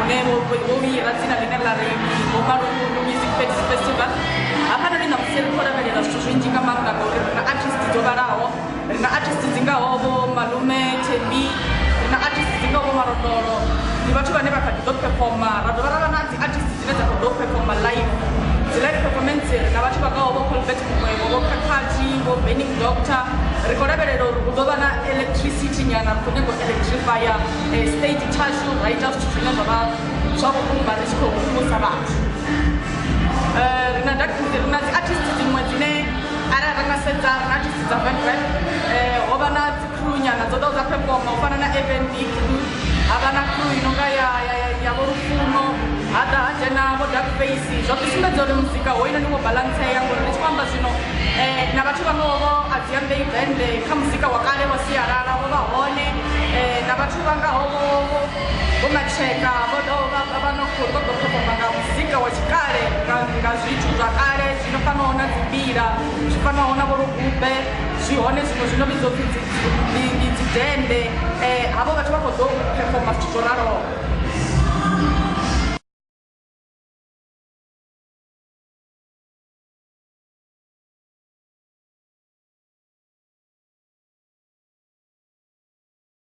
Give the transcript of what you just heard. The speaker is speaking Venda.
Vhune vho ira dzina ḽine ḽa ri Vho Malungundu Music Festival. Hafhanoni ṋamusi ri khou lavhelela zwithu zwinzhi nga maanḓa ngauri ri na artist dzo vhalaho, ri na artist dzi ngaho vho Malume Thembi, ri na artist dzi ngaho vho Malondolo. Ndi vhathu vhane vha kha ḓi ḓo performa, ra dovha ra vha na dzi artist dzine dza khou ḓo performa live. Dzi live performance ri na vhathu vha ngaho vho Colbert Mukwevho, vho Khakhathi, vho Burning Doctor. Ri khou lavhelela uri hu ḓo vha na electricity nyana, ri khou nyaga u electrifya stage tshashu ra ita zwithu zwine zwa vha zwa vhukuma ri tshi khou mvumvusa vhathu. Ri na ri na dzi artist dziṅwe dzine arali ra nga sedza ri na artist dza Venrap, ho vha na dzi crew nyana dzo ḓaho dza performa u fana na FNB crew, ha vha na crew i nonga ya vho Lufuno, ha ḓa ha dzhena vho Dark Face. Zwa ḓi sumbedza uri muzika hoyunoni wo balantsea ngori ri tshi khou amba zwino na vhathu vha ngaho vho Adziambei Band kha muzika wa kale wa sialala vho vha hone, na vhathu vha ngaho vho Matsheka vho vha no khou ṱoḓa u performa nga muzika wa tshikale, nga zwithu zwa kale zwi no fanaho na dzi mbila, zwi fanaho na vho lugube, zwi hone zwiṅwe zwi no vhidzwa upfhi ndi dzi dende. Havho vhathu vha khou ḓo performa zwithu zwo raloho.